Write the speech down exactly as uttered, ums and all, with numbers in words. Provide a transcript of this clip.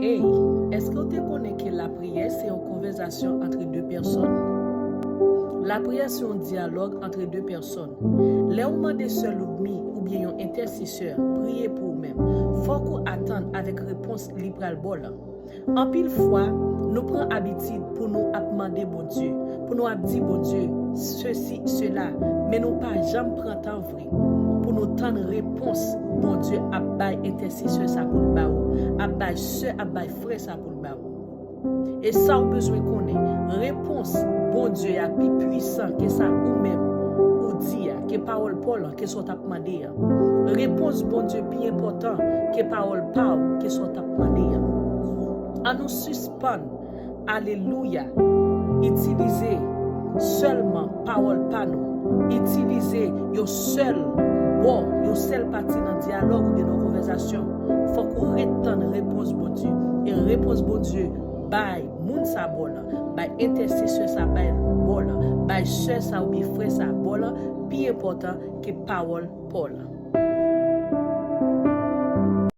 Hey, èske w te konnen ke lapriyè se yon konvèzasyon antre de pèsòn? Lapriyè se yon dyalòg antre de pèsòn. Lè w mande sè Ludmy oubyen yon entèsesè priye pou ou menm, fòk ou atann avèk repons li pral ba w lan. Anpil fwa, nou pran abitid pou nou ap mande Bondye, pou nou ap di Bondye sesi, sela, men nou pa janm pran tan vre pou nou tann repons Bondye ap bay entèsesè sa pou l ba ou, ap bay sè, ap bay frè sa pou l ba ou. E sa w bezwen konnen, repons Bondye a pi pwisan ke sa ou menm ou di a, ke pawòl pa w lan, ke sa w t ap mande a. Repons Bondye pi enpòtan ke pawòl pa w, ke sa w t ap mande a. An nou sispann, alelouya, itilize sèlman pawòl pa nou. Itilize yon sèl bò, yon sèl pati nan dyalòg oubyen nan konvèzasyon. Fòk ou ret tann repons Bondye. E repons Bondye bay moun sa ba w lan, bay entèsesè sa ba w lan, bay sè sa oubyen frè sa ba w lan, pi enpòtan ke pawòl pa w lan.